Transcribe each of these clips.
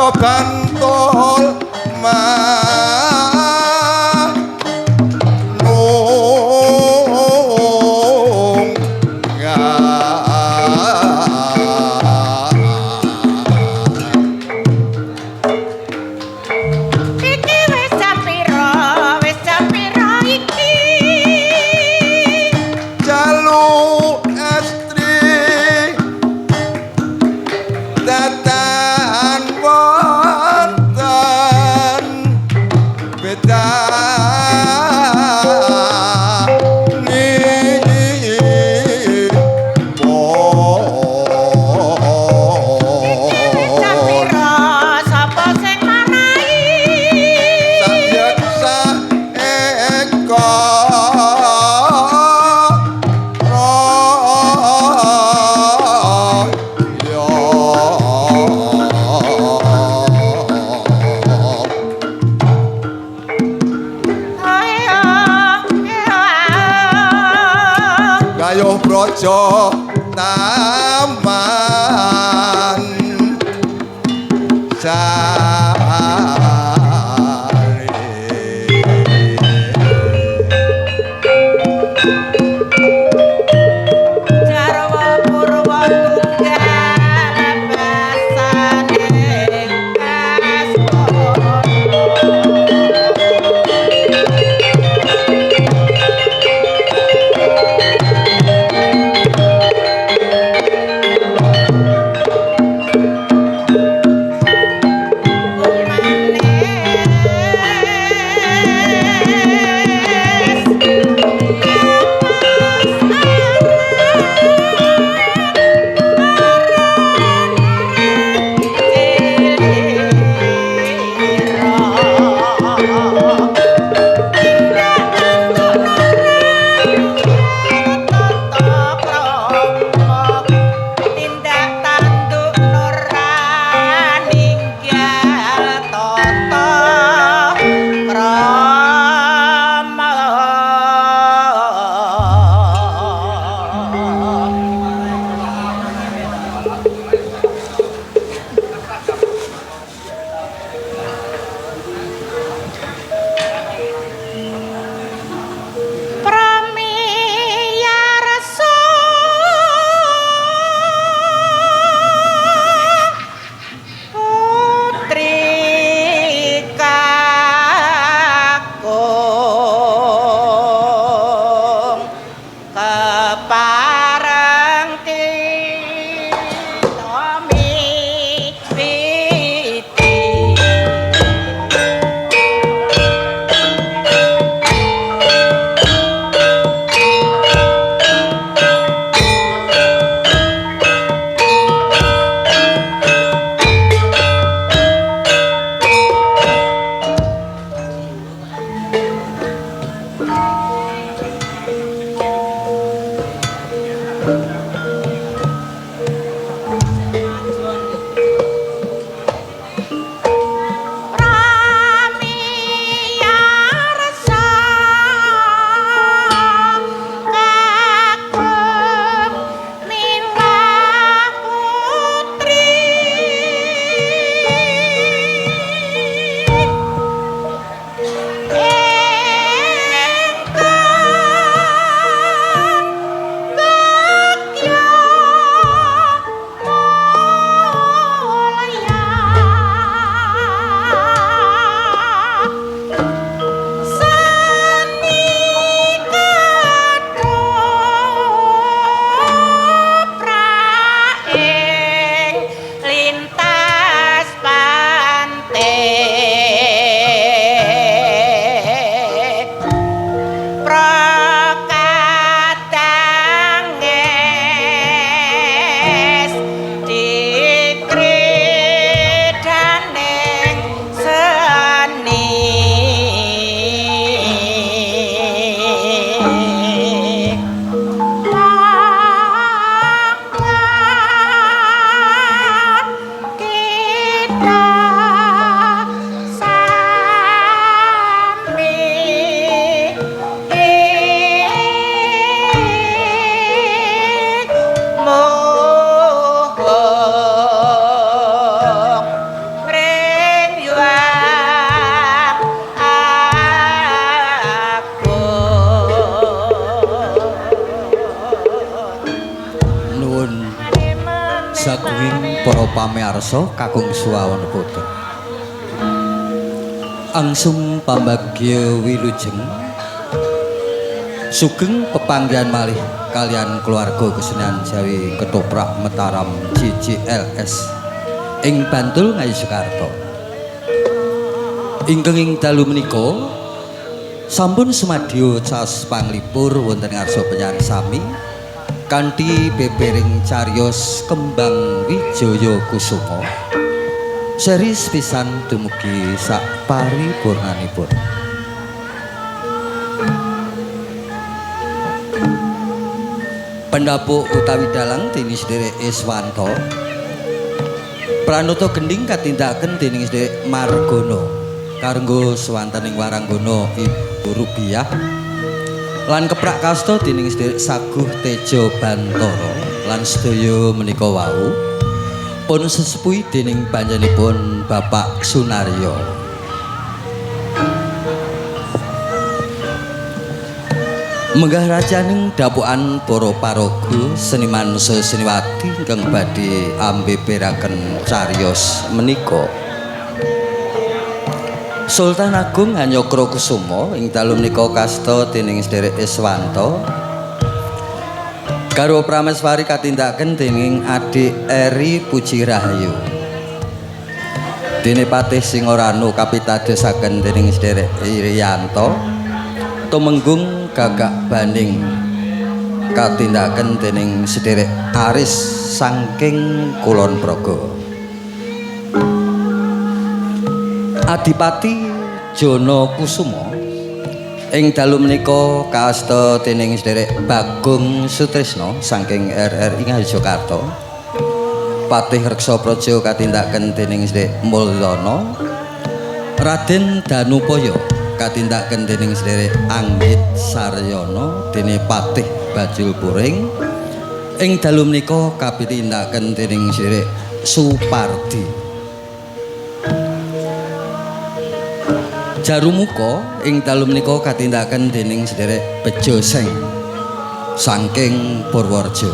Praja Bantul manunggal. Iki wis jam pira? Wis jam pira iki? Jalu estri datan wonten Iki wis jam bedanipun pira? Sapa sing marai? Sayeksa eka raya. Ayo, ayo. Gayuh Praja Taman Sari. Jarwa purwa tunggal basane kaswana. pamiarsa kakung suwawan putra. Angsum pambagya wilujeng sugeng pepanggihan malih kalian keluarga kesenian Jawi Ketoprak Mataram JJLS ing Bantul Ngayogyakarta. Ingkang ing dalu menika sampun sumadyo caos panglipur wonten ngarsa panjenengan sami kanthi bebering cariyos Kembang Wijaya Kusuma series pisan dumugi sak paripurnanipun. Pendapuk utawi dalang dening sedherek Iswanto, pranata gendhing katindakaken dening sedherek Margono kanggo swantening waranggana Ibu Rubiah lan keprak kasta dening sedherek Saguh Tejo Bantara lan sedaya menika wau pun sesepuhi dening panjenenganipun Bapak Sunaryo. Menggah rajaning dapukan para paraga seniman seseniwati ingkang badhe ambeberaken cariyos menika. Sultan Agung Hanyokrokusumo ing dalu menika kasta dening sedherek Iswanto. Garwa prameswari katindakaken dening adik Eri Puji Rahayu. Dene Patih Singoranu kapitadosaken dening sedherek Irianto. Tumenggung Gagak Baning katindakaken dening sedherek Aris saking Kulon Progo. Adipati Jono Kusumo ing dalu menika kaasta dening sedherek Bagong Sutrisno saking RRI Ngayogyakarta. Patih Reksa Praja katindakaken dening sedherek Mulyono. Raden Danupaya katindakaken dening sedherek Anggit Saryono dene Patih Bajul Puring ing dalu menika kapitindakaken dening sedherek Supardi. Jarumuka ing dalu menika katindakaken dening sedherek Bejo Seng saking Purworejo.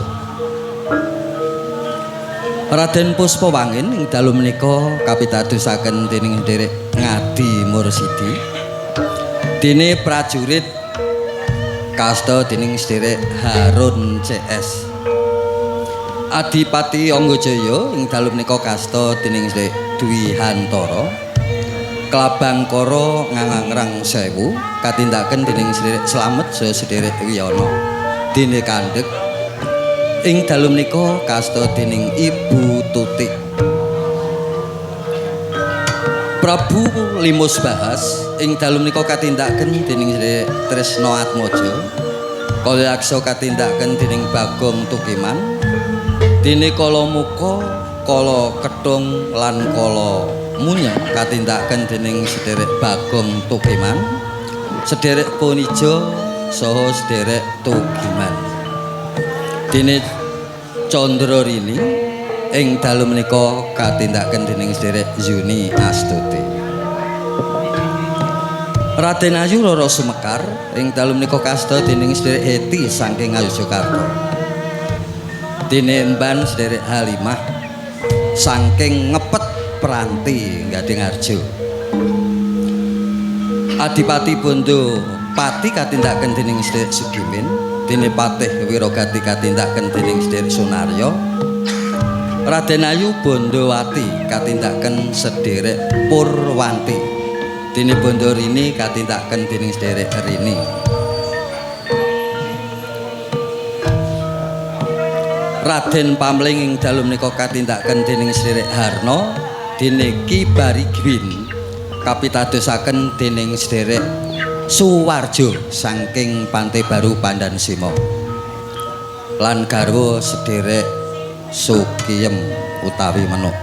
Raden Puspawangin ing dalu menika kapitadosaken dening sedherek Ngadi Mursidi. Dene prajurit kasta dening sedherek Harun CS. Adipati Anggajaya ing dalu menika kasta dening sedherek Dwi Hantara. Klabang Kara Ngangangrang Sewu katindakaken dening sedherek Slamet saha sedherek Wiyono. Dene Kandhek ing dalu menika kasta dening Ibu Tutik. Prabu Limus Bahas ing dalu menika katindakaken dening sedherek Tresno Atmaja. Kalyaksa katindakaken dening Bagong Tukiman. Dene Kala Muka, Kala Kethung lan Kala Munya katindakaken dening sedherek Bagong Tukiman, sedherek Ponijo saha sedherek Tugiman. Dene Candra Rini ing dalu menika katindakaken dening sedherek Yuni Astuti. Raden Ayu Roro Sumekar ing dalu menika kasta dening sedherek Heti saking Ngayogyakarta. Dene Emban sedherek Halimah saking Ngepet Pranti Gadingharjo. Adipati Bondo Pati katindakaken dening sedherek Sugimin, dene Patih Wirogati katindakaken dening sedherek Sunaryo. Raden Ayu Bondowati katindakaken sederek Purwanti. Dene Bondorini katindakaken dening sederek Rini. Raden Pamling ing dalu menika katindakaken dening sederek Harno, dene Ki Barigwin kapitadosaken dening sederek Suwarjo saking Pantai Baru Pandansimo. Lan garwa sederek Sukiyem utawi Menuk.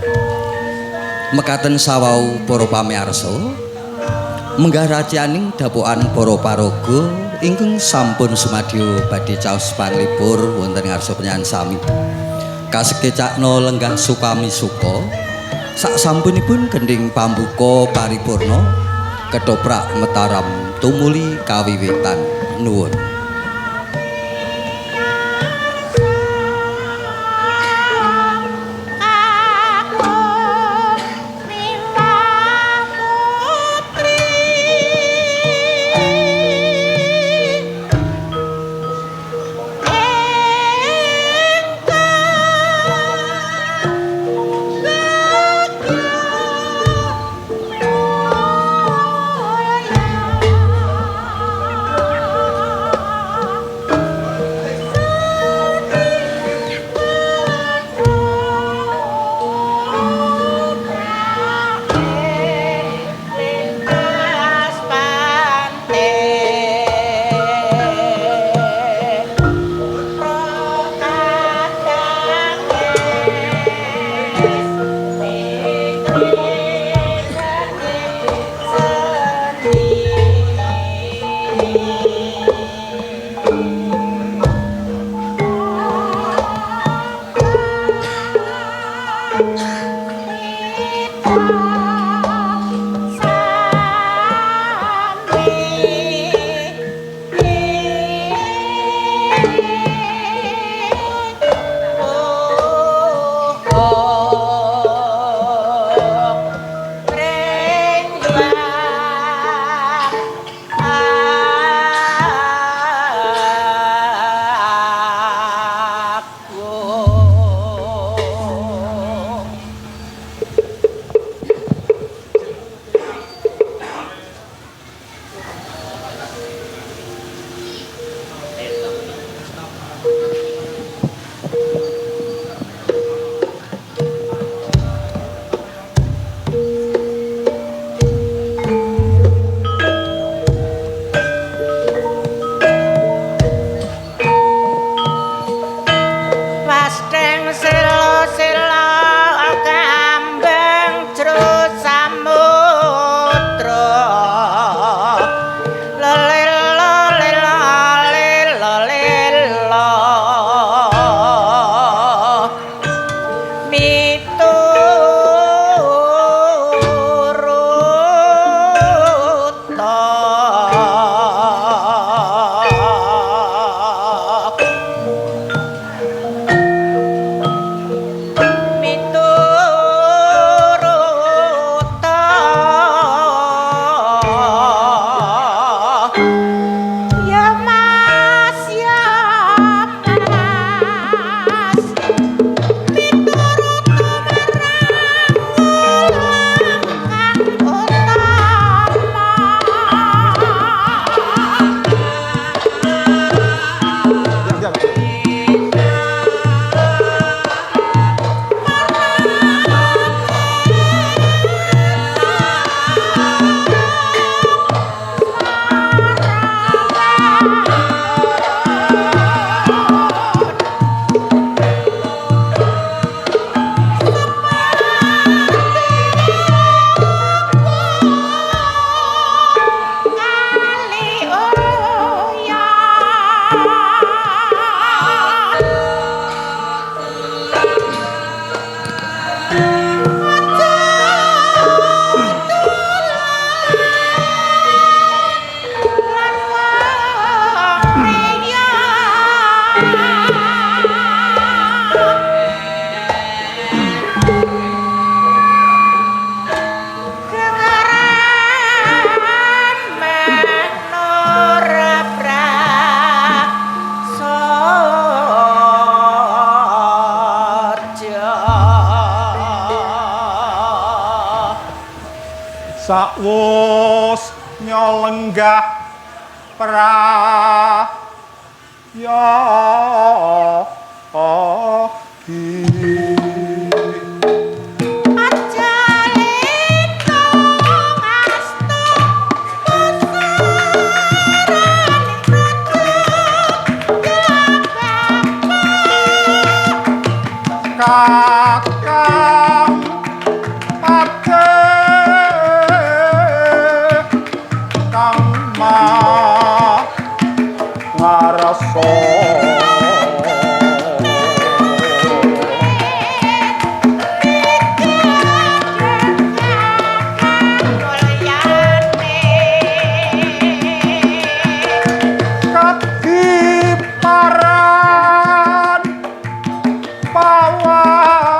Mekaten sawau para pamirsa, menggah racianing dapukan para paraga ingkang sampun sumadyo badhe caos panglipur wonten ngarsa panjenengan sami. Kasekecakna lenggah sukami suka sak sampunipun gendhing pambuka paripurna Ketoprak Mataram tumuli kawiwitan. Nuwun. Kakang Sakwus nyolenggah pra ya Aja leto ngasto pusarane praja Kakang Pate Kang Ma ngarasa. Kadiparan pawang.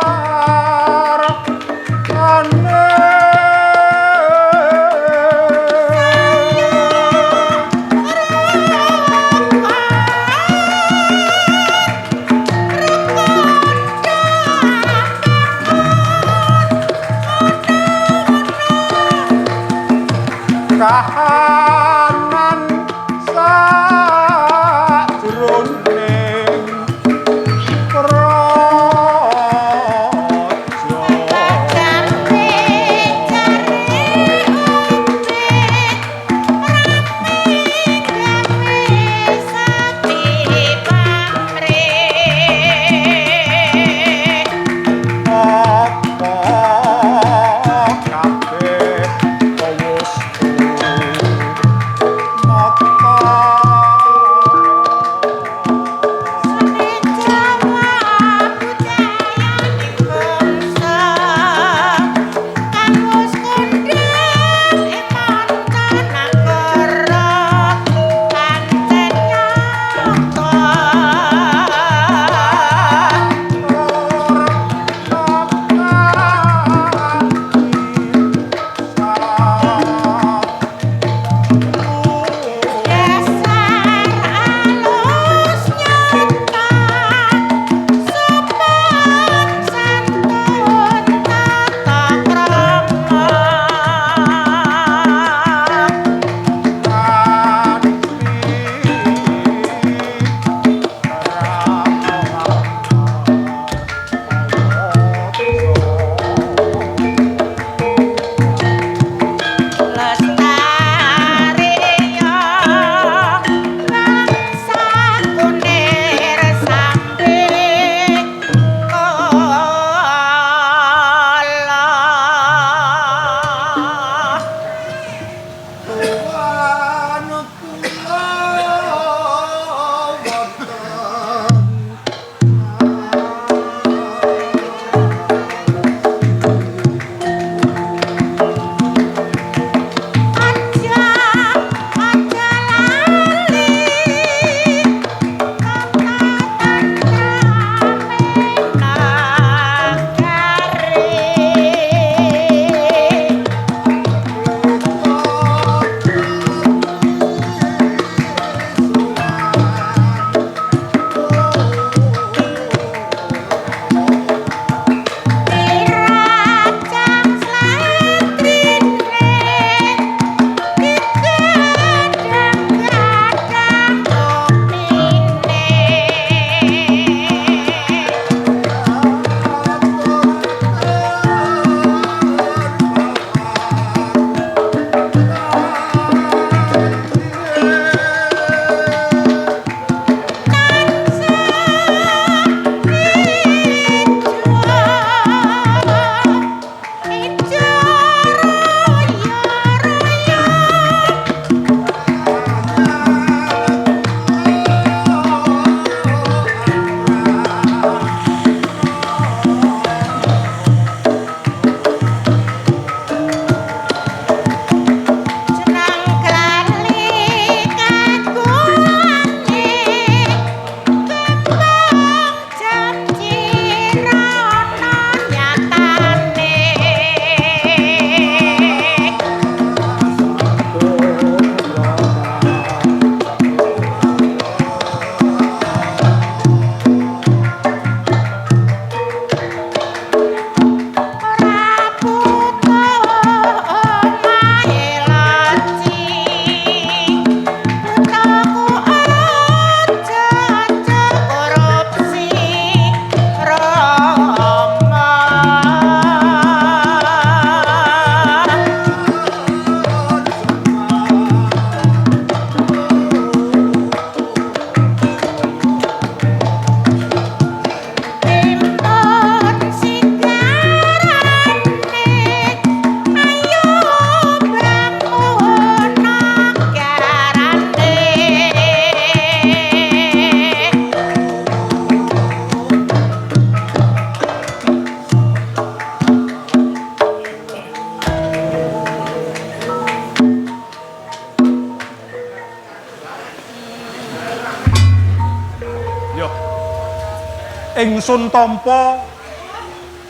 Ingsun tampa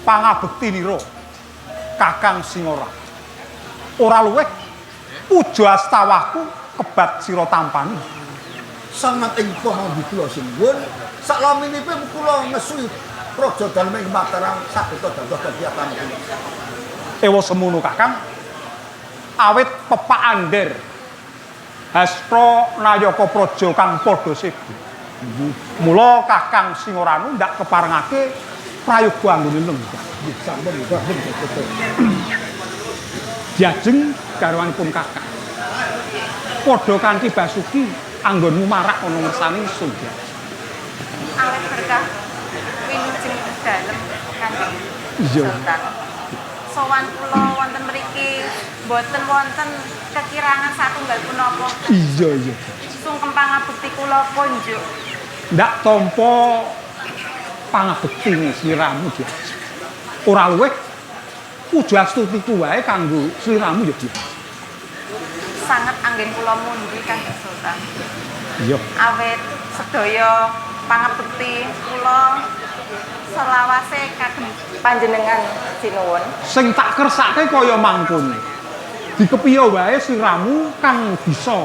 pangabekti nira Kakang Singora. Ora luwih puja astawaku kebat sira tampani. Sangat ing pamanggi kula sinuwun, saklaminipun kula ngesuhi praja dalem ing Mataram saged dados kegiatan kula. Ewa semono Kakang. Awit pepak ander Hasta Nayaka Praja kang padha sedo. Mula Kakang Singoranu ndak keparengake prayoga anggone lenggah. Nggih, sampun sampun betul. Diajeng garwanipun Kakang. Padha kanthi basuki anggonmu marak ana ngersane ingsun. Awit berkah wilujeng dalem Kanjeng Iya. Sultan. Sowan kula wonten mriki mboten wonten kekirangan satunggal punapa. Iya iya. Sungkem pangabekti kula konjuk. Ndak tampa pangabektine sliramu Diajeng. Ora luwih puja astutiku wae kanggo sliramu ya Diajeng. Sanget anggen kula mundhi Kanjeng Sultan. Iya. Awit sedaya pangabekti kula selawase kagem panjenengan sinuwun. Sing tak kersake kaya mangkone. Dikepiye wae sliramu kang bisa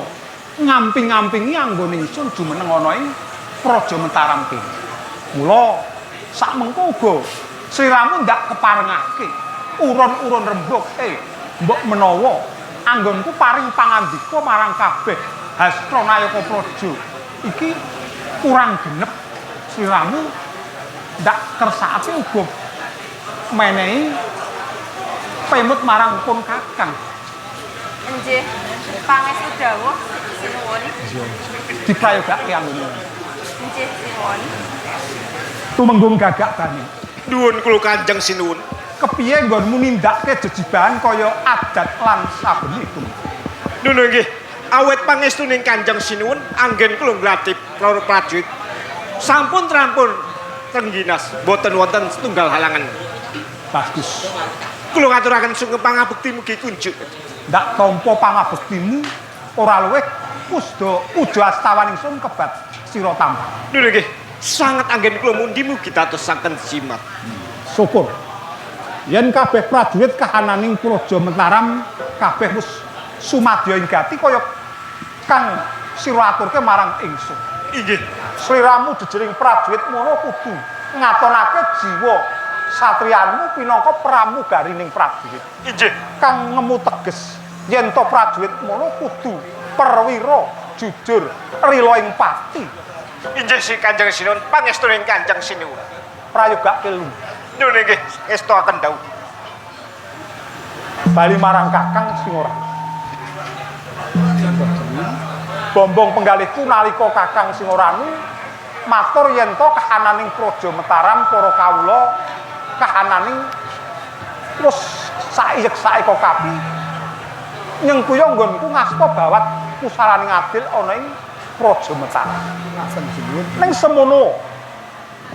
ngamping-ngampingi anggone ingsun jumeneng ana ing Praja Mataram kene. Mula sak mengko uga sliramu ndak keparengake urun-urun rembug mbok menawa anggonku paring pangandika marang kabeh Hasta Nayaka Praja iki kurang genep sliramu ndak kersakake uga menehi pemut marang pun Kakang. Nggih, pangestu dawuh sinuwun. Diprayogake anggone. Nggih, sinuwun. Tumenggung Gagak Bani. Nuwun kula Kanjeng Sinuwun. Kepiye nggonmu nindakake jejibahan kaya adat lan sabene iku? Nuwun nggih. Awit pangestuning Kanjeng Sinuwun anggen kula nglatih para prajurit. Sampun trampun trengginas, boten wonten setunggal halangan. Bagus. Kula ngaturaken sungkem pangabekti mugi kunjuk. Ndak tampa pangabektimu ora luwih kusda puja astawan ingsun kebat sira tampa. Nuwun nggih. Sangat anggen kula mundi mugi dadosaken jimat. Syukur. Yen kabeh prajurit kahananing Praja Mataram kabeh wis sumadya ing gati kaya kang sira aturke marang ingsun. Inggih. Sliramu jejering prajurit mono kudu ngatonake jiwa satriyanmu pinangka pramugarining prajurit. Inggih. Kang ngemu teges yen to prajurit mono kudu perwira jujur rila ing pati. Inggih si Kanjeng Sinuwun pangestuning Kanjeng Sinuwun. Prayogake lu. Nuwun nggih ngestoaken dawuh. Bali marang Kakang Singora. Bombong penggalihku nalika Kakang Singoranu matur yen to kahananing Praja Mataram para kawula kahananing wis saiyek-saeka kapi nyengkuya nggonku ngasta bawat pusaraning adil ana ing Praja Mataram. Ngaten sinuwun. Ning semono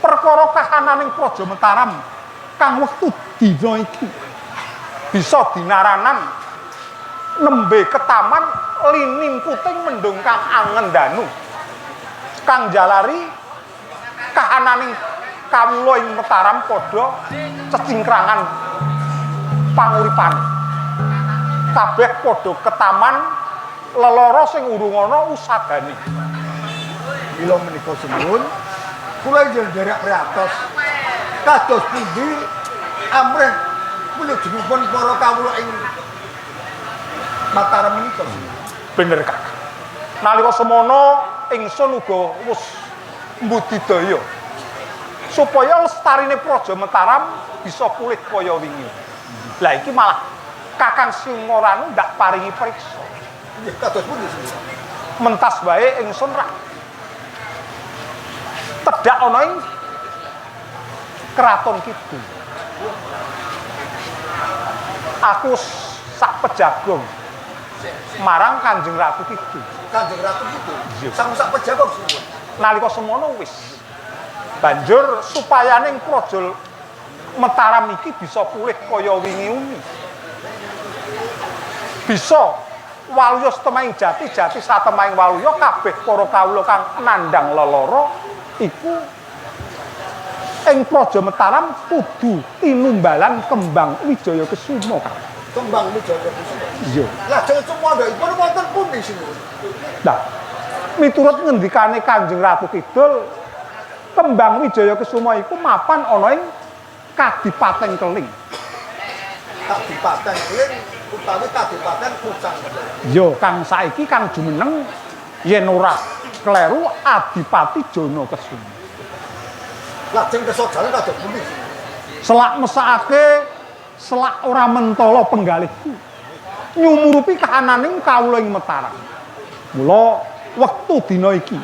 perkara kahananing Praja Mataram kang wektu dina iki bisa dinaranan nembe ketaman linim puting mendung kang angendanu kang jalari kahananing kawula ing Mataram padha cecingkrangan panguripan kabeh padha ketaman lelara sing urung ana usagane. Mila menika sinuwun kula nderek priatos kados pundi amrih wilujengipun para kawula ing Mataram menika sinuwun. Bener Kakang. Nalika semono ingsun uga wis mbudidaya supaya lestarine Praja Mataram bisa pulih kaya wingi. Lah iki malah Kakang Singoranu ndak paringi priksa. Nggih kados pundi sinuwun? Mentas wae ingsun rak tedhak ana ing Kraton Kidul. Aku sak pejagong marang Kanjeng Ratu Kidul. Kanjeng Ratu Kidul. Iya. Sampun sak pejagong sinuwun. Nalika semono wis. Banjur supayaning Praja Mataram iki bisa pulih kaya wingi umi. Bisa waluya setemaing jati, jati satemaing waluya kabeh para kawula kang nandhang lelara iku Ing Praja Mataram kudu tinumbalan Kembang Wijaya Kesuma, Kang. Kembang Wijaya Kesuma. Iya. Lajeng sumandhakipun wonten pundi sinuwun? Nah, miturut ngendikane Kanjeng Ratu Kidul, Kembang Wijaya Kesuma iku mapan ana ing Kadipaten Keling. Kadipaten Keling utawi Kadipaten Pucang. Ya, kang saiki kang jumeneng yen ora kleru Adipati Jana Kesuma. Lajeng kesojane kados pundi? Selak mesakake, selak ora mentala penggalihku. Nyumurupi kahananing kawula ing Mataram. Mula wektu dina iki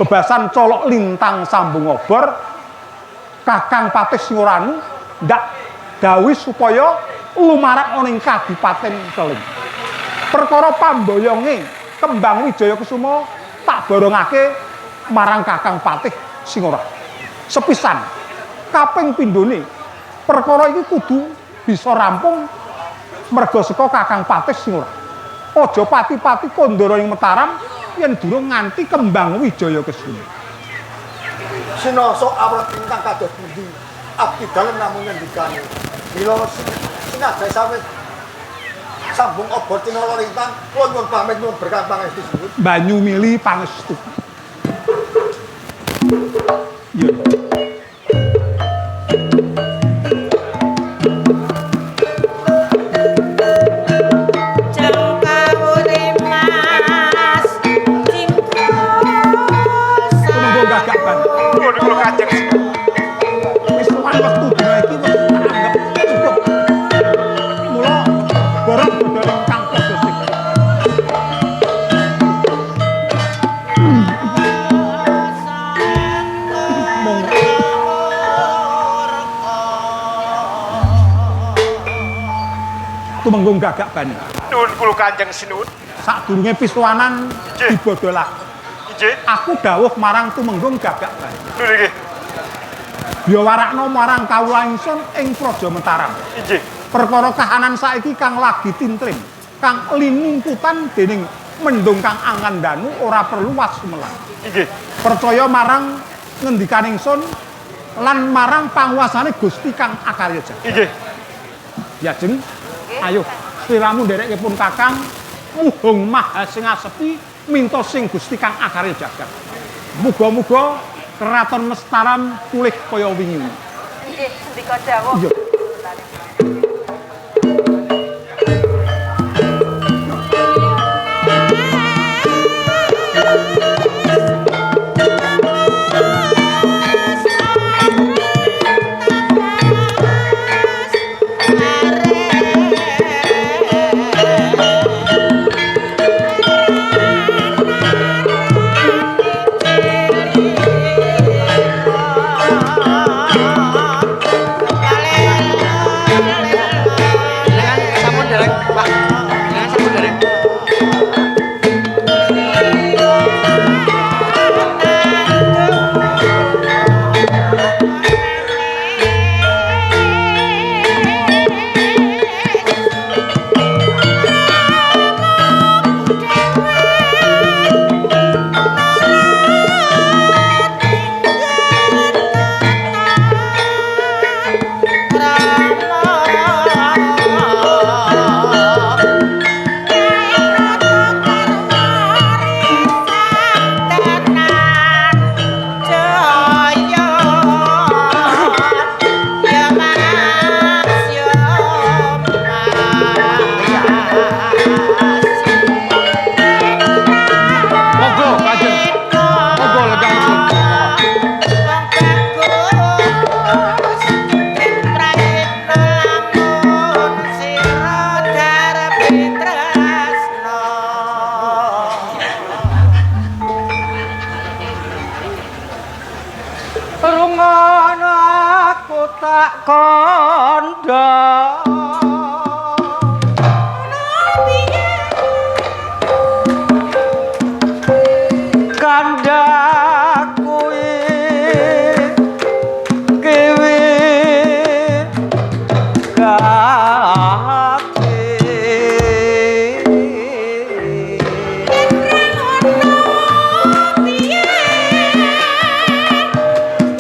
bebasan colok lintang sambung obor Kakang Patih Singoranu ndak dawuh supaya lumarak ana ing Kadipaten Keling. Perkara pamboyonge Kembang Wijaya Kesuma tak borongake marang Kakang Patih Singoranu. Sepisan kaping pindhone perkara iki kudu bisa rampung merga saka Kakang Patih Singoranu. Aja pati-pati kandara ing Mataram yen durung nganti Kembang Wijaya Kesuma. Sinasa awrat ingkang kados pundi abdi dalem namung ngendikane. Mila sinajan sawet sambung obor tinala lintang kula nyuwun pamit nyuwun berkah pangestu sinuwun. Banyu mili pangestu. Iya. Tumenggung Gagak Bani. Nuwun kula Kanjeng Sinuwun. Sadurunge piswanan dibodolak. Nggih. Aku dawuh marang Tumenggung Gagak Bani. Nuwun nggih. Biya warakna marang kawula ingsun ing Praja Mataram. Nggih. Perkara kahanan saiki kang lagi tintrim, kang linungkutan dening mendung kang angan danu ora perlu wasumelang. Nggih. Percaya marang ngendikane ingsun lan marang panguasane Gusti kang akarya jagat. Nggih. Ya jeng. Ayo, sliramu nderekke pun Kakang muhung maha sing asepi minta sing Gusti kang akarya jagat. Muga-muga keraton Mataram pulih kaya wingi. Nggih, sendika dawuh. Iya.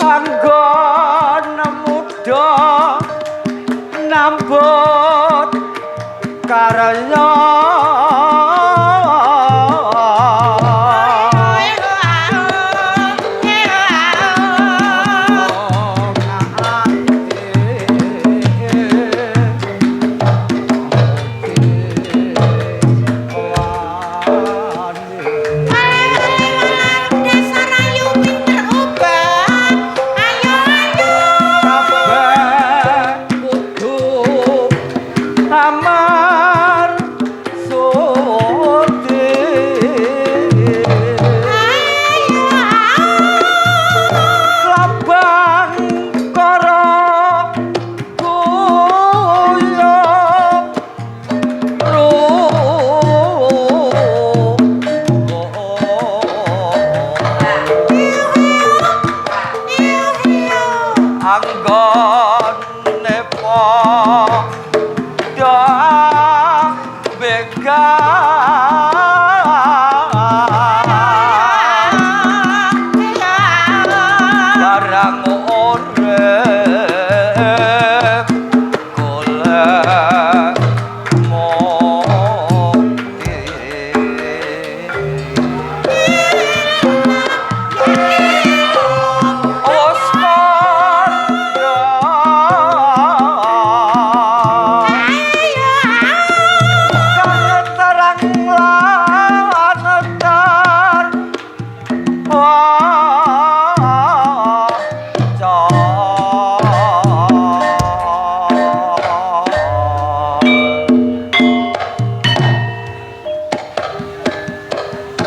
Anggon Barang urip golek mukti. Wis kandha kang terang lan tar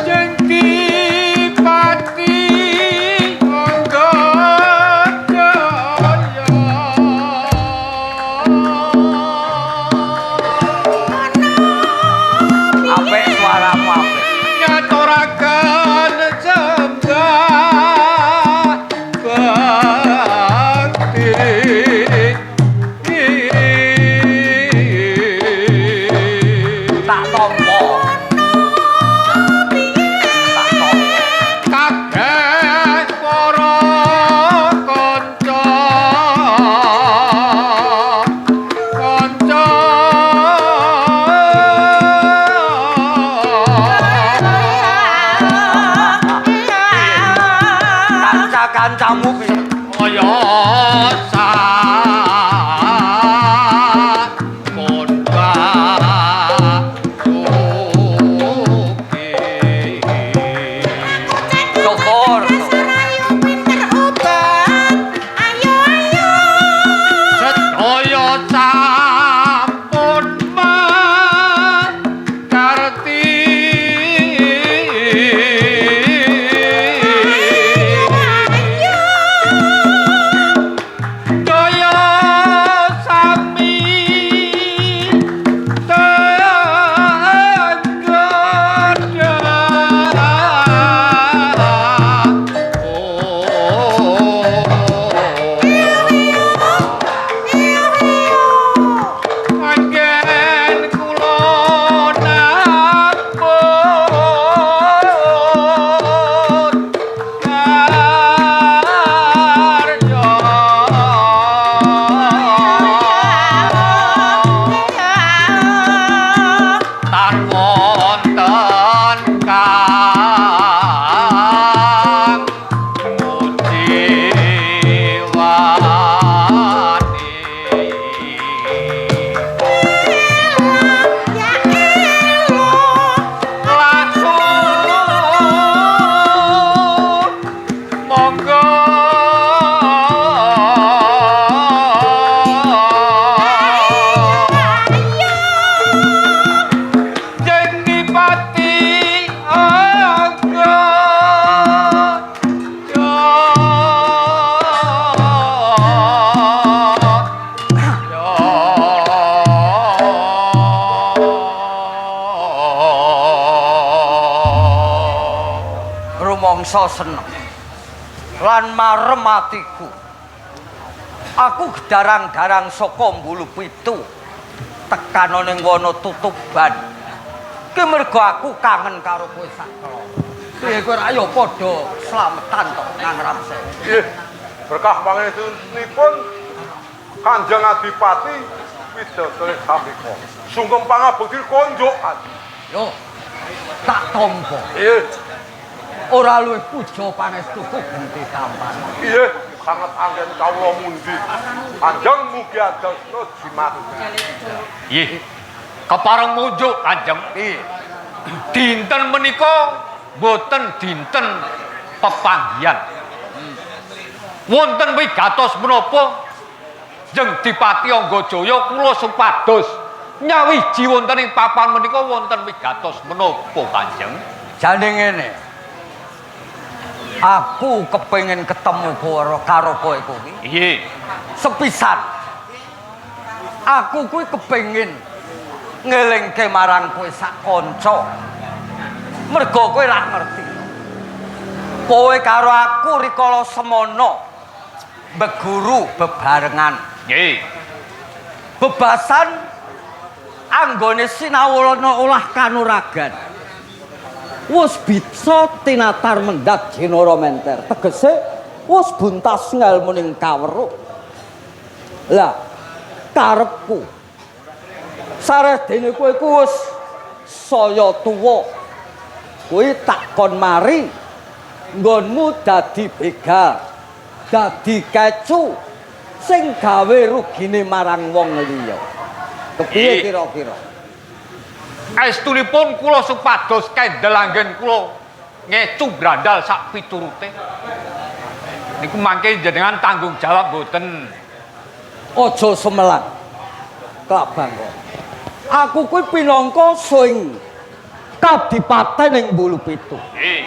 Jengki pati angga jaya. Apik suaramu apik. Ngaturaken sembah bakti. Tak tampa. Tak tampa. Kabeh para kanca kanca Kanca-kancamu piye? Kaya sampun batuke. Syukur. Sedaya sampun makarti. Daya sami Anggen kula nampun karya tan wonten kang nguciwani. Langsung monggo Jengki pati angga Rumangsa seneng lan marem atiku. Aku gedarang-darang saka Mbulu Pitu tekan ning wana tutuban. Ki mergo aku kangen karo kowe sak keloro. Piye kowe ayo padha slametan to Kang Ramse. Nggih, berkah pangestunipun Kanjeng Adipati Widodari Sambika. Sungkem pangabekti konjukan. Yo tak tampa. Nggih, Ora luwih puja pangestuku genti tampan. nggih, sanget anggen kawula mundi. Kanjeng mugi adasna jimat. Nggih. Kepareng munjuk Kanjeng. Dinten menika boten dinten pepanggihan. Wonten wigatos menapa Jeng Dipati Anggajaya kula supados nyawiji wonten ing papan menika wonten wigatos menapa Kanjeng? Jane ngene. Aku kepengin ketemu kowe karo kowe kuwi. Nggih. Sepisan. Aku kuwi kepengin ngelingke marang kowe sak kanca. Mergo kowe ra ngerti. Kowe karo aku rikala semono beguru bebarengan. Nggih. Bebasan anggone sinau olah kanuragan. Wis bisa tinatar mendhak jinara menter. Tegese Wis buntas ngelmuning kaweruh. Lah karepku saredene kowe ku wis saya tuwa. Kuwi tak kon mari nggonmu dadi begal, dadi kecu sing gawe rugine marang wong liya. Kepiye kira-kira? Estunipun kula supados kendel anggen kula ngecu brandal sak piturute. Niku mangke jenengan tanggung jawab mboten? Aja semelang. Klabang kok. Aku kuwi pinangka sing kadipaten ing Bulupitu. Nggih.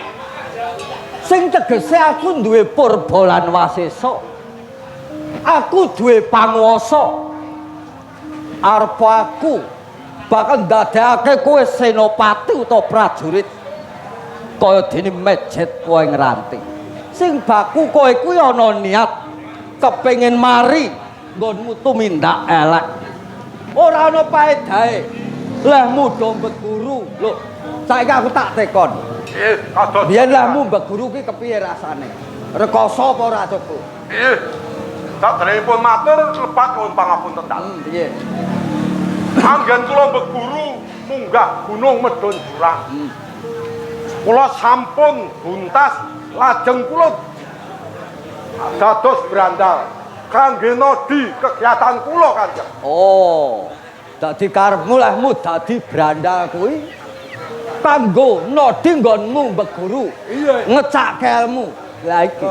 Sing tegese aku duwe purba lan wasesa. Aku duwe panguwasa. Arep aku bakal ndadekake kowe senopati utawa prajurit kaya dene mejet kowe ngranti. Sing baku kowe kuwi ana niat kepengin mari nggonmu tumindak elek. Ora ana paedahe. Lehmu do mbeguru. Lho, saiki aku tak tekon. Nggih, kados. Biyen lehmu mbeguru ki kepiye rasane? Rekoso apa ora coba? Nggih. Sakderengipun matur lepat nuwun pangapunten dalem. Piye? Anggen kula mbeguru munggah gunung medhun jurang. Kula sampun buntas lajeng kula dados brandal kangge nodi kegiatan kula Kanjeng. Oh, dadi karepmu lehmu dadi brandal kuwi kanggo nodi nggonmu mbeguru. Iya. Ngecake ilmu. Lah iki.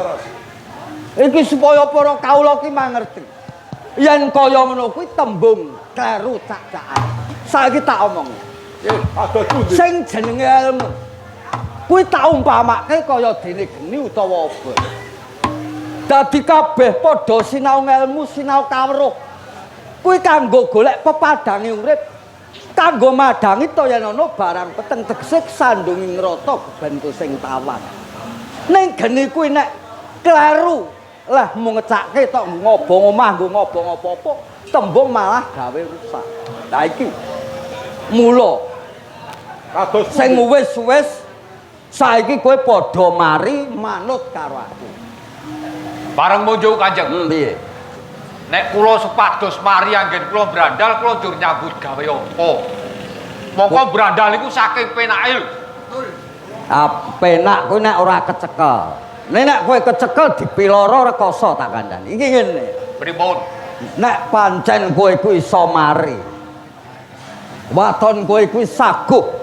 Iki supaya para kawula ki mangerti. Yen kaya ngono kuwi tembung kleru cak-cakan. Saiki tak omong. Nggih, kados pundi? Sing jenenge ilmu kuwi tak umpamake kaya dene geni utawa obor. Dadi kabeh padha sinau ngelmu, sinau kawruh. Kuwi kanggo golek pepadhange urip, kanggo madhangi to yen ana barang peteng tegese sandungi ngrata kebentu sing tawan. Ning geni kuwi nek kleru lah mung ngecake tok ngobong omah nggo ngobong apa-apa, tembung malah gawe rusak. Lah iki mula Kados sing wis-wis saiki kowe padha mari manut karo aku. Bareng munjuk Kanjeng. Piye? Nek kula supados mari anggen kula brandal kula njur nyambut gawe apa? Mongko brandal iku saking penake lho. Ah, penak kuwi nek ora kecekel. Nek nek kowe kecekel dipiloro rekoso tak kandhani. Iki ngene. Pripun? Nek pancen kowe kuwi iso mari. Waton kowe kuwi saguh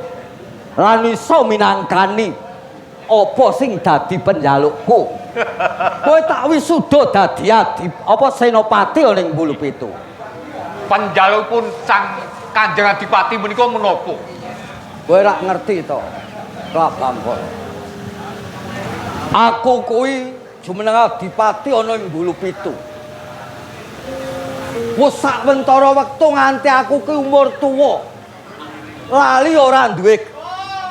lan iso minangkani apa sing dadi penjalukku. Kowe tak wisuda dadi adi apa senopati ning Bulupitu. Penjalukipun Sang Kanjeng Adipati menika menapa? Kowe rak ngerti to, Klabangkala. Aku kuwi jumeneng adipati ana ing Bulupitu. Wis sawentara wektu nganti aku ki umur tuwa. Lali ora duwe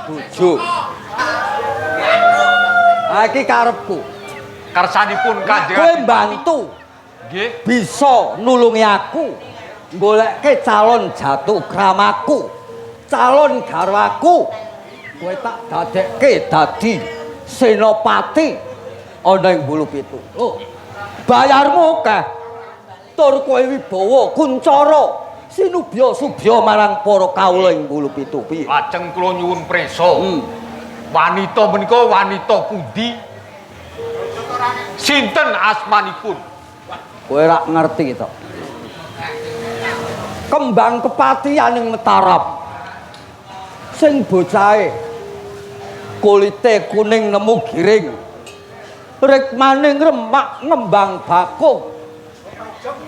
bojo. Ha iki karepku. Kersanipun Kanjeng Kowe Adipati. mbantu Nggih. bisa nulungi aku goleke calon jatuh kramaku, calon garwaku. Kowe tak dadekke dadi senopati ana ing Bulupitu. Lho, bayarmu akeh. Tur kowe wibawa kuncara sinubya subya marang para kawula ing Bulupitu. Piye? Lajeng kula nyuwun prisa. Wanita menika wanita pundi? Sinten asmanipun? Kowe rak ngerti to. Kembang kepatihan ing Mataram. Sing bocahe kulite kuning nemu giring. Rikmane ngremak ngembang bakung.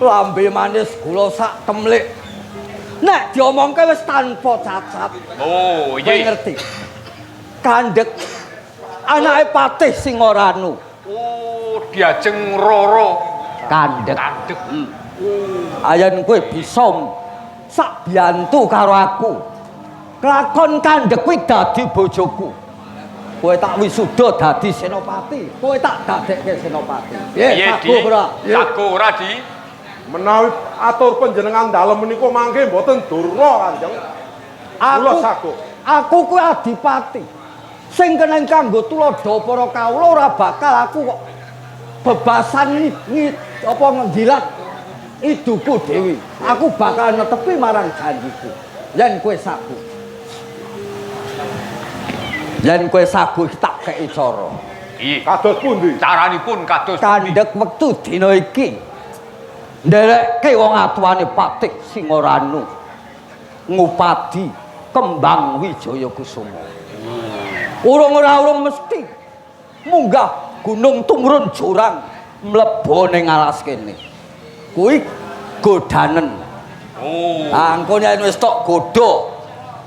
Lambe manis gula sak temlik. Nek diomongke wis tanpa cacat. Oh, Kowe ngerti. Kandhek anake Patih Singoranu. Oh, diajeng Roro Kandhek. Kandhek. Ayen kowe bisa sak biyantu karo aku. Kelakon kandhek kuwi dadi bojoku. Kowe tak wisuda dadi senopati. Kowe tak dadekke senopati. Piye Di? saguh ora? Saguh ora, Di? Menawi atur panjenengan dalem menika mangke mboten durna Kanjeng. Kula saguh. Aku kuwi adipati. Sing kena kanggo tuladha para kawula ora bakal aku kok Bebasan apa ngendilat iduku dhewe. Aku bakal netepi marang janjiku. Yen kowe sagu. Yen kowe sagu tak kei cara. Iya. Kados pundi? Caranipun kados pundi? Kandhek wektu dina iki. Nderekke wong atuane Patih Singoranu ngupadi Kembang Wijaya Kusuma. Urung ora urung mesti munggah gunung tumurun jurang mlebu ning alas kene. Kuwi godanen. Oh. Engko yen wis tok godha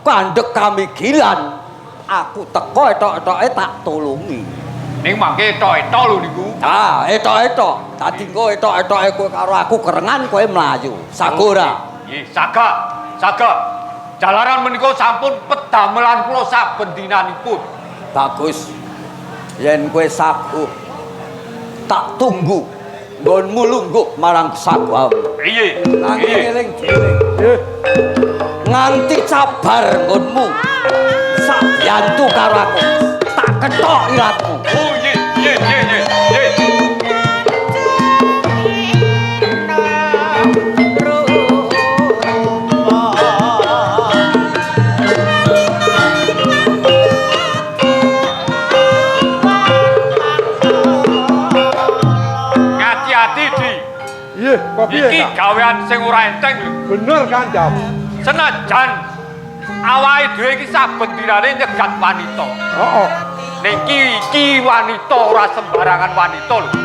kandhek kamigilan, aku teko etok-etoke tak tulungi. Ning mangke etok-etok lho niku. Ah, etok-etok. Dadi engko etok-etoke kowe karo aku kerengan kowe mlayu. Sago ora? Nggih, saga. Saga. Jalaran menika sampun pedamelan kula saben dinanipun. Bagus. Yen kowe sago tak tunggu nggonmu lungguh marang sagomu. Piye? Nang eling dhewe. Nggih. Nganti cabar nggonmu. Sabiyantu karo aku. Tak kethok ilatmu. Oh, nggih, nggih, nggih, nggih. Ngati-ati di. Iya, kok piye, Iki Kang? gawean sing ora enteng lho. Bener Kanjeng. Senajan awake dhewe iki saben dinane nyegat wanita. Heeh. Ning iki wanita ora sembarangan wanita lho.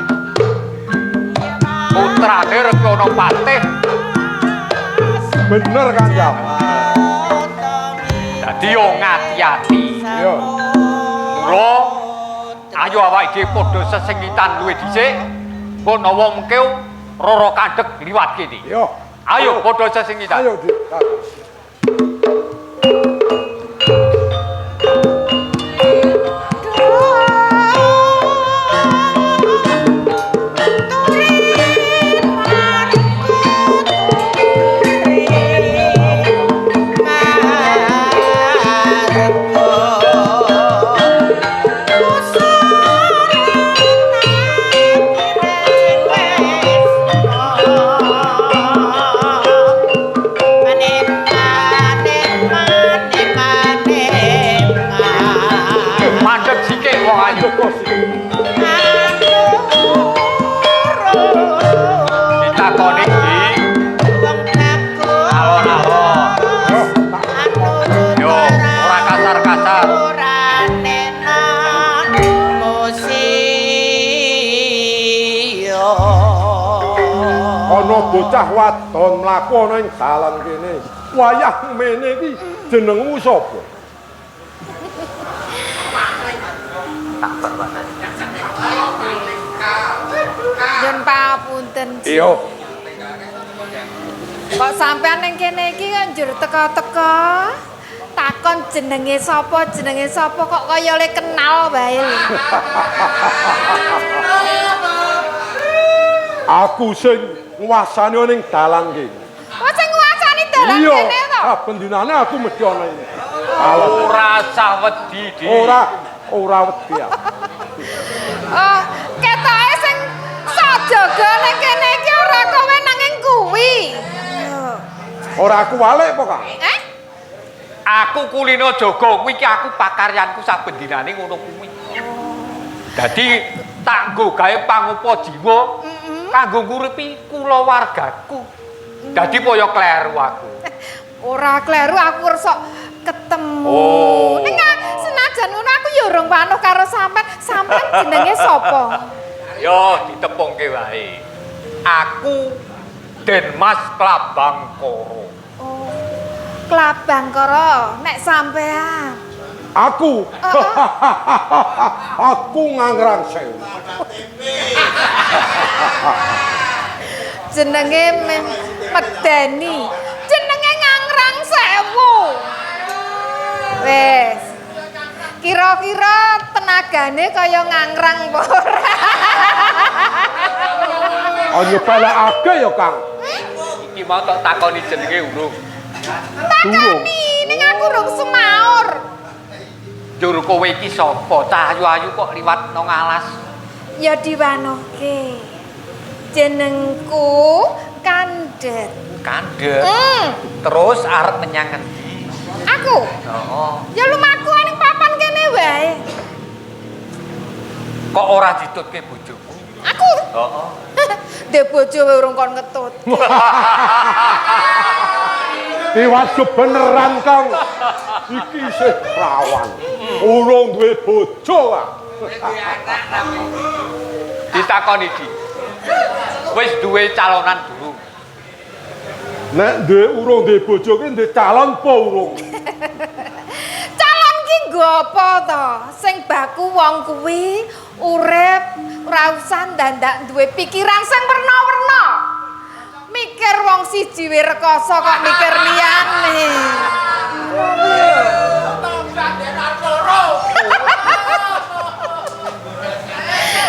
Putrane Rekono Patih. Bener Kanjeng. Dadi yo ngati-ati. Iya. Mula ayo awake dhewe padha sesengitan luwih dhisik. Engko nawa mengke Roro Kandhek liwat kene. Iya. Ayo padha sesengitan. Ayo, Dik. Mandek sikik wong ayu. Ditakoni iki alon-alon. Yo, ora kasar-kasar. Ana bocah wadon mlaku ana ing dalan kene. Wayah mene iki jenengmu sapa? Nyun papunten. Iya. Kok sampean ning kene iki kok njur teka-teka takon jenenge sapa kok kaya le kenal wae lho. Aku sing nguasani ning dalan kene. Oh sing nguasani dalan Iya, kene to? Saben dinane aku mesti ana ing dalan. Ora usah wedi, Dik. Ora, ora wedi aku. Oh, ketoke sing sok jaga ning kene iki ora kowe nanging kuwi. Ora aku walik apa, Kang? Eh? Aku kulino jaga kuwi iki aku pakaryanku saben dinane ngono kuwi. Dadi tak nggo gawe pangupa jiwa kanggo nguripi kulawargaku. Dadi kaya kleru aku. Ora kleru aku kersa ketemu. Oh. Ning senajan ngono aku ya urung wanuh karo sampean. Sampean jenenge sapa? Yo ditepungke wae. Aku Denmas Klabangkara. Oh. Klabangkara nek sampean. Aku. Aku ngangrang sewu. Jenenge medeni. Jenenge ngangrang sewu. Wes. Kira-kira tenagane kaya ngangrang apa ora? Oh nyepelekake ya, Kang. Iki mau tak takoni jenenge urung. Takoni, ning aku urung semaur. Njur kowe iki sapa? Cah ayu-ayu kok liwat nang alas. Ya diwanohke. Jenengku Kandhet. Kandhet. Terus arep menyang ngendi? Aku? Heeh. Ya lumaku ning papan kene wae. Kok ora ditutke bojoku? Aku? Heeh. Ndek bojo wae urung kon ngetut. Tiwas kebeneran, Kang. Iki isih prawan. Urung duwe bojo, Kang. Ditakoni iki. Wis duwe calonan durung? Nek duwe urung duwe bojo ki duwe calon apa urung? Calon ki nggo apa to? Sing baku wong kuwi urip ora usah ndandak duwe pikiran sing werna-werna. Mikir wong siji wae rekoso kok mikir liyane.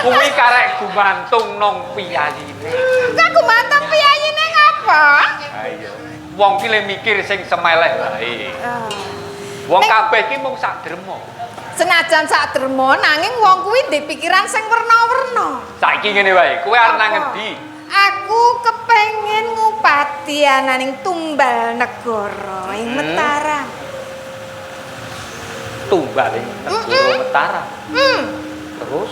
Kuwi karek gumantung nang piyayine. Kok gumantung piyayine ngapa? Ha iya. Wong ki le mikir sing semeleh wae. Wong kabeh ki mung sak derma. Senajan sak derma nanging wong kuwi ndek pikiran sing werna-werna. Saiki ngene wae, kowe arep nang ngendi? Aku kepengin ngupati ananing tumbal negara ing Mataram. Tumbal ing negara Mataram. Terus?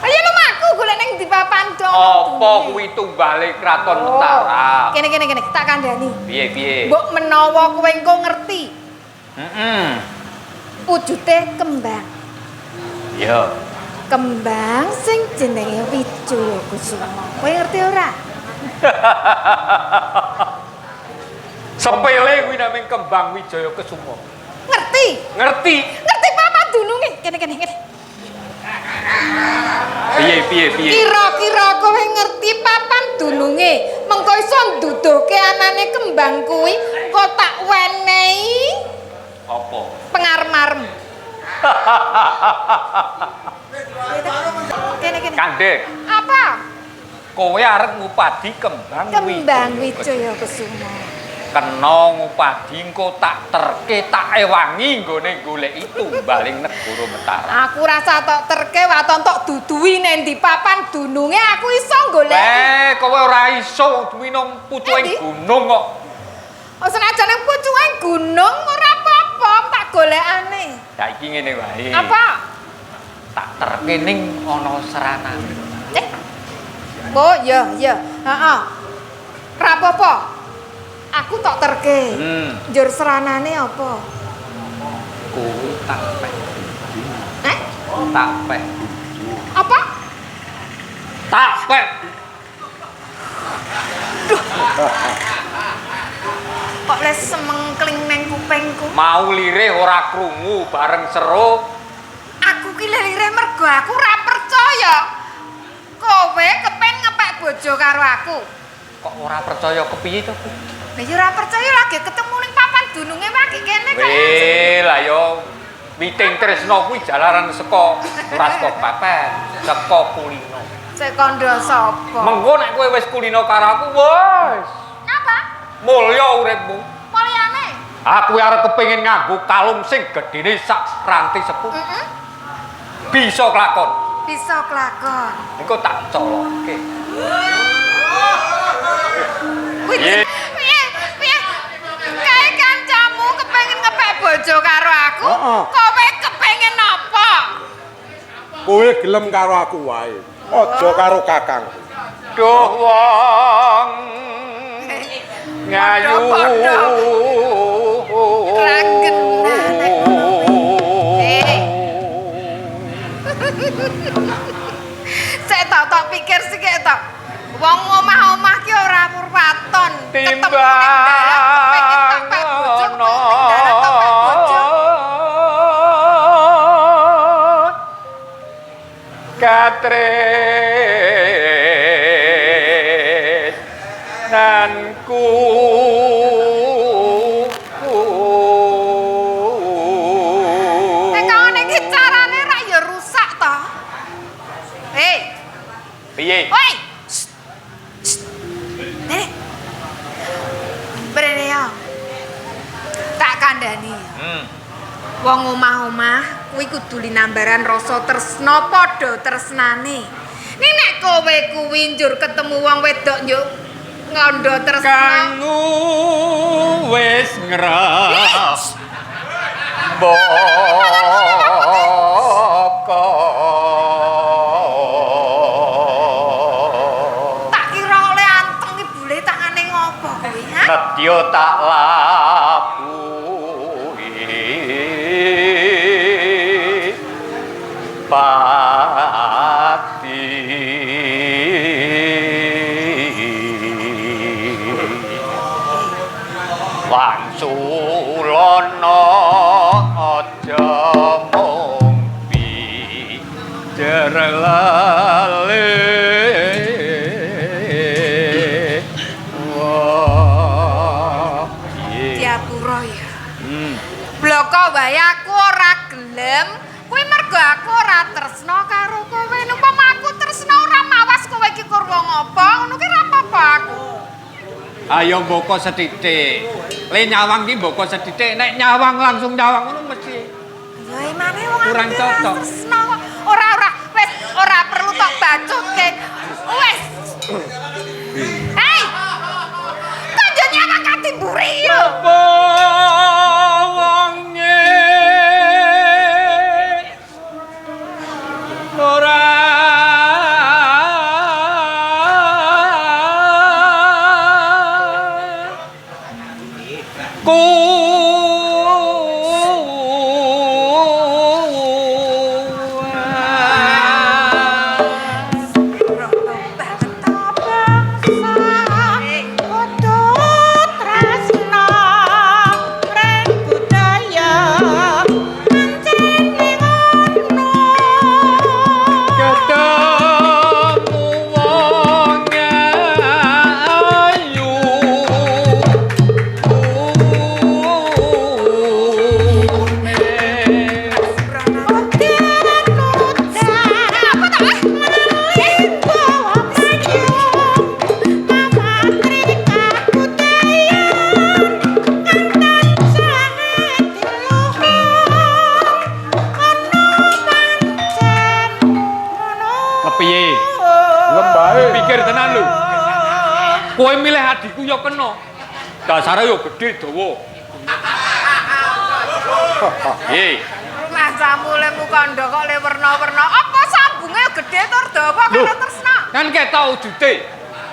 Ayo lumaku golek ning ndi papan dong. Apa kuwi tumbale kraton Mataram? Kene kene kene tak kandhani. Piye piye? Mbok menawa kowe engko ngerti. Heeh. Wujute kembang. Iya. Kembang sing jenenge Wijaya Kusuma. Kowe ngerti ora? Sepele kuwi namung kembang Wijaya Kusuma. Ngerti? Ngerti. Ngerti papan dununge. Kene kene kene. Piye piye piye? Kira-kira kowe ngerti papan dununge, mengko iso nduduhke anane kembang kuwi, kok tak wenehi apa? Pengarem-arem. Kene kene. Kandhek. Apa? Kowe arep ngupadi kembang Kembang Wijaya Kusuma. Kena ngupadi engko tak terke tak ewangi nggone goleki tumbaling negara Mataram. Aku rasa tok terke waton tok duduhi nang ndi papan dununge aku iso goleki. Kowe ora iso duwi nang pucuking gunung kok. Oh senajan nang pucuking gunung ora apa-apa, tak golekane. Saiki ngene wae. Apa? Tak terke ning ana seranane. Oh iya iya, heeh. Ora apa-apa. Aku tok terke. Njur seranane apa? Kuwi tak pek. Eh? Tak pek. Apa? Tak pek. Duh. Kok les semengkling neng kupingku. Mau lirih ora krungu bareng seru. Aku ki lirih mergo aku ora percaya. Kowe kepen ngepek bojo karo aku. Kok ora percaya kepiye to? Lah ya ora percaya lagi ketemu ning papan dununge wae kene kok. Weh, lah yo witing tresno kuwi jalaran saka ora saka papan, saka kulino. Sik kandha sapa? Mengko nek kowe wis kulino karo aku, wis. Ngapa? Mulya uripmu. Mulyane? Aku arep kepengin nganggo kalung sing gedene sak ranti sepuh. Heeh. Bisa klakon. Bisa klakon. Engko tak colokke. Piye? Piye? Kae kancamu kepengin ngepek bojo karo aku, kowe kepengin apa? Kowe gelem karo aku wae. Aja karo kakangku. Duh wong ngayu. Ra genah nek ngono. Sik tok pikir sik tok. Wong omah-omah ki ora murwaton. Ketemu ning dalan kepengin tok pek bojo, kepengin ning dalan tok pek bojo. Katres nanku. Nek ngene iki carane rak ya rusak to. Hei. Piye? Oi. Brene ya. Tak kandhani. Wong omah-omah Kuwi kudu linambaran rasa tresna padha tresnane. Ning nek kowe kuwi njur ketemu wong wedok njuk ngandha tresna. Kanggu wis ngres. Boko. Tak kira oleh anteng iki bule tangane ngopo kowe, ha? Nedya tak labuhi pati. Wangsulana aja mung pijer lele. Wah, piye? Diapura ya. Bloko wae aku ora gelem. Kuwi mergo aku ora tresna karo kowe. Umpama aku tresna ora mawas kowe iki kur wong apa, ngono ki ora apa-apa aku. Ayo mboko sethithik. Le nyawang ki mboko sethithik, nek nyawang langsung nyawang ngono mesti. Ya emane wong aku Kurang ki ora cocok. tresna kok. Ora ora wis ora perlu tok bacutke. Wis. Hei. Kok yo nyawang katimburi yo. Apa wonge ora ketemu wong ayu. Kepiye? Lembahe. Pikir tenan lho. Kowe milih adikku ya kena. Dasare ya gedhe dawa. Piye? Masamu lemu kandha kok le werna-werna. Apa sambunge gedhe tur dawa Lho. karo tresna? Kan ketok wujute.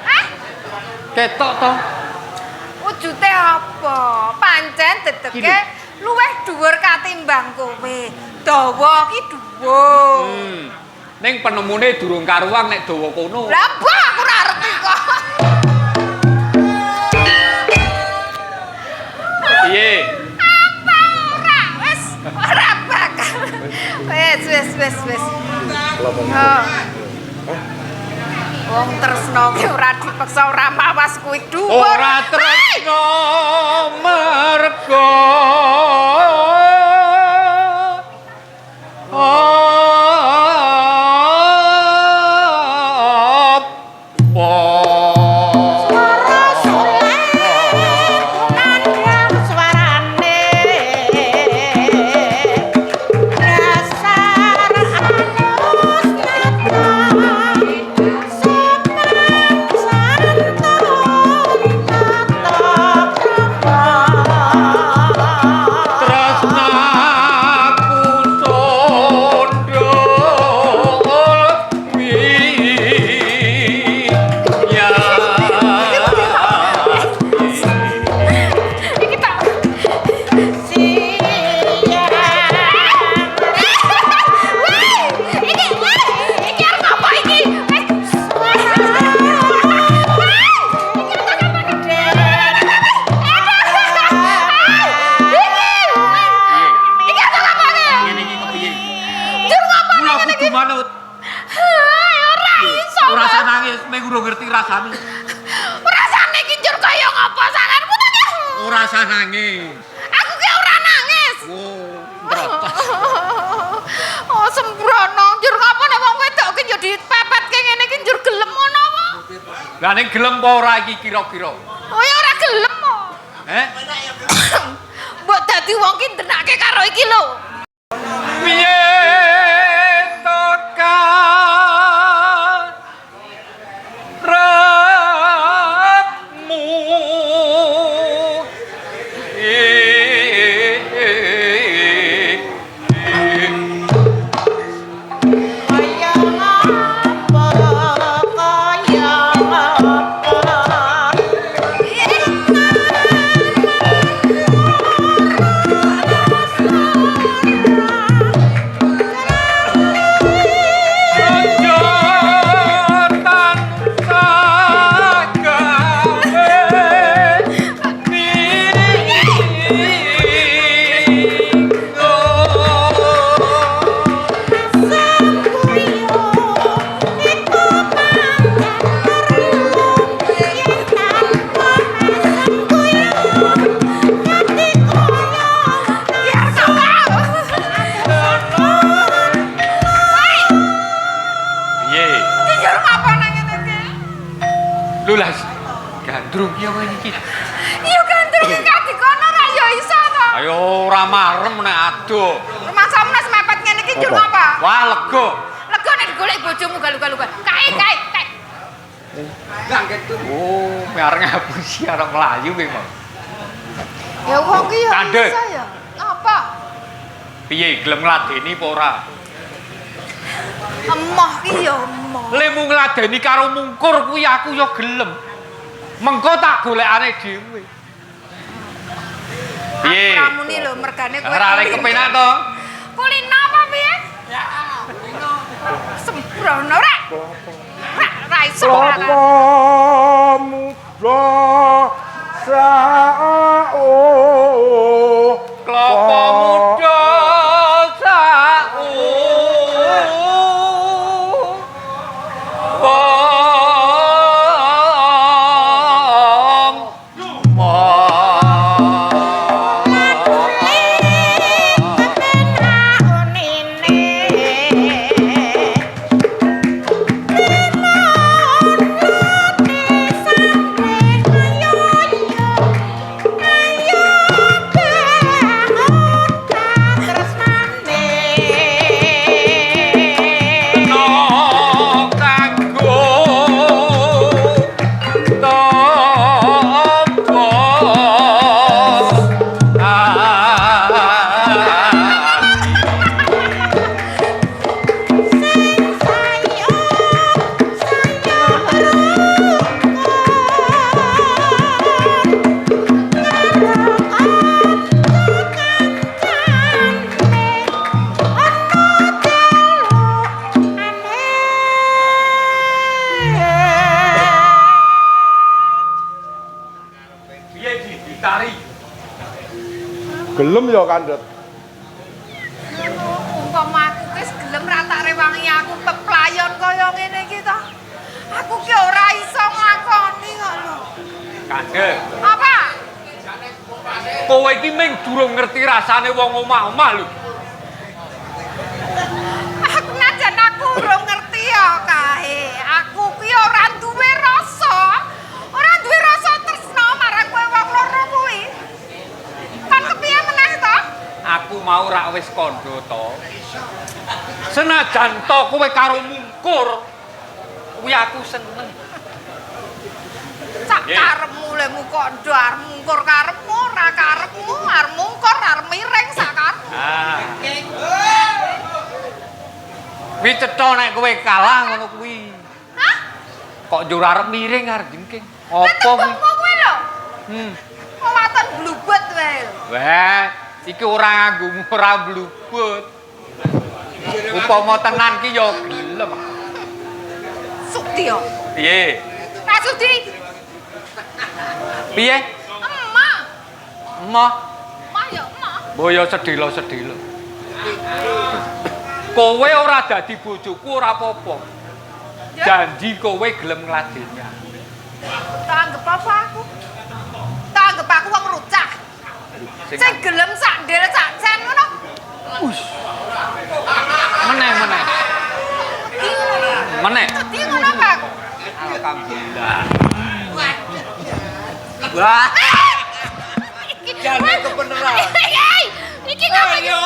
Hah? Ketok to. Wujute apa? Pancen dedeke luwih dhuwur katimbang kowe. Dawa ki dhuwur. Ning penemune durung karuang nek dawa kono. Lah bah aku ora ngerti kok. Piye? Apa ora? Wis ora bakal. Wis wis wis wis. Oh. Wong tresna ki ora dipeksa ora mawas kuwi dhuwur. Ora tresna mergo apa. Tresnaku sondol wiya. Iki tak Wih, iki iki arep apa iki? Wih. Iki apa iki? Ngene iki kepiye? Njur ngapa Kula ngene kudu iki? manut. Hai, ora iso. Ora usah nangis, mung urung ngerti rasane. Rasane iki njur kaya ngapa sanganmu ta ki? Ora usah nangis. Aku ki ora nangis. Oh, mrotos. Oh, sembrono. Njur ngapa nek wong wedok ki njur dipepetke ngene iki njur gelem ngono apa? Lah ning gelem apa ora iki kira-kira? Oh ya ora gelem kok. Eh? Mbok dadi wong ki ndenake karo iki lho. Piye to karepmu? Kaya ngapa, kaya ngapa. Raja tansah gawe Piye? Iki njur ngapa nang ngene iki? Lho lah, gandrung piye kowe iki? Ya gandrung iki kadikono ra ya iso to. Ayo ora marem nek adoh. Rumangsamu nek semepet ngene iki njur ngapa? Wah, lega. Lega nek digolek bojomu galu-galu. Kae kae kae. Oh, arep ngapusi arep mlayu kowe mau. Ya wong ki ya Kandhek. iso ya. Ngapa? Piye gelem ngladeni apa ora? Emoh ki ya emoh. Lemu ngladeni karo mungkur kuwi aku ya gelem. Mengko tak golekane dhewe. Piye? Aku ramuni lho mergane kowe. Ora lek kepenak to? Kulino apa piye? Ya, kulino. Sembrono rek. Rek ra iso ora. Kelapa muda sao Klapa muda sau. Pom. No kanggo tombo Piye iki ditari? Gelem ya kandhet. Umpama aku wis gelem ra tak rewangi aku peplayon kaya ngene iki to. Aku ki ora iso nglakoni kok lho. Kandhek. Apa? Kowe iki ming durung ngerti rasane wong omah-omah lho. Aku najan aku urung ngerti ya kae. Aku ki ora duwe rasa. Ora duwe rasa tresna marang kowe wong loro kuwi. Kan kepiye meneh to? Aku mau rak wis kandha to. Senajan to kowe karo mungkur, kuwi aku seneng. Sak Nggih. karepmu lemu kandha arep mungkur karepmu, ora karepmu, arep mungkur, arep miring sak karepmu. Ah. Kuwi cetha nek kowe kalah ngono kuwi. Hah? Kok njur arep miring arep jengking. Lah Apa kuwi? tembungmu kuwi lho. Kok waton blubet wae lho. Wah, iki ora nganggo ora blubut. Upama tenan ki ya gelem. Sudi yo. Piye? Ra sudi. Piye? Emah. Emoh. Emah ya emah. Mbok ya sedhela-sedhela. Kowe ora dadi bojoku ora apa-apa. Ya. Janji kowe gelem ngladeni aku. Tak anggap apa aku? Tak anggap aku wong rucah. Sing Sing gelem sak ndel sak sen ngono. Meneh meneh. Wedi ngono. Meneh. Wedi ngono apa aku? Alhamdulillah. Wah, Iki Jane kebeneran. Iki ngapa iki? Ayo.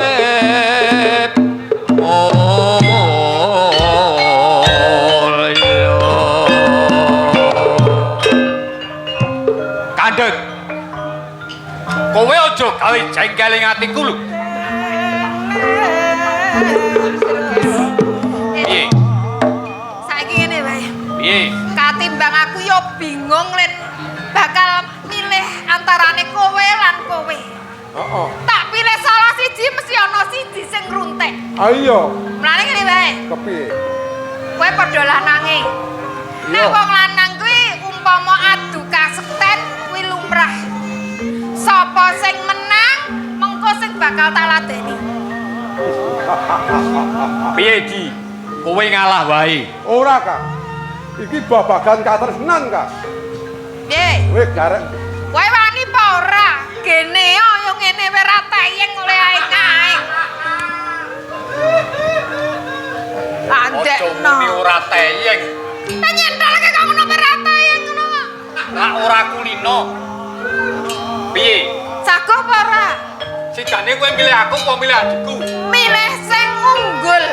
Urip mulya. Kandhek. Kowe aja gawe jengkel ing atiku lho. Piye? Saiki ngene wae. Piye? Katimbang aku yo bingung len bakal milih antarane kowe lan kowe. Heeh. Tak pilih salah siji mesti ana siji sing ngruntik. Ayo, Mulane ngene wae. kepiye? Kowe padha lanange. Nek wong lanang kuwi umpama adu kasekten kuwi lumrah. Sapa sing menang, mengko sing bakal tak ladeni. Piye, Ji? Kowe ngalah wae. Ora, Kang. Iki babagan katresnan, Kang. Piye? Kowe garek Kowe wani apa ora? Gene yo ngene wae ra teyeng oleh aeng-aeng. Aja Andekno. muni ora teyeng. Lah nyentolke kok ngono wae ra teyeng ngono. Lah ora kulino. Piye? Jago apa ora? Sidane kowe milih aku apa milih adikku? Milih sing unggul.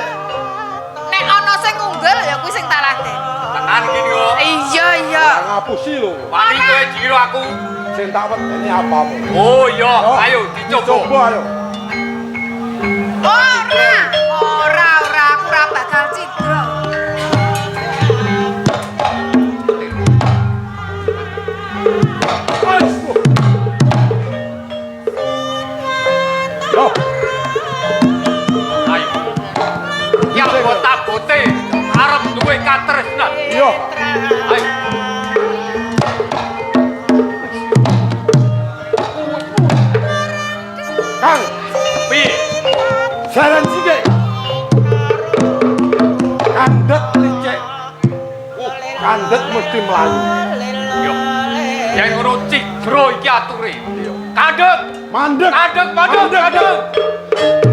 Nek ana sing unggul ya kuwi sing tak ladeni. Tenan iki yo. Iya iya. ngapusi lho. Wani kowe jiro aku. Sing tak wedeni apamu. Oh iya, ayo dicoba. Dicoba ayo. Ora, ora, ora, aku ora bakal cidra. Yo, Ayo. Ya bote arep duwe katresnan. Iya. Ayo. Kang, Piye? saran sithik. Kandhet licik. Kandhet mesti mlayu. Yo. Yen ngono cidra iki ature. Kandhek, Mandek. kandhek, mandek, kandhek.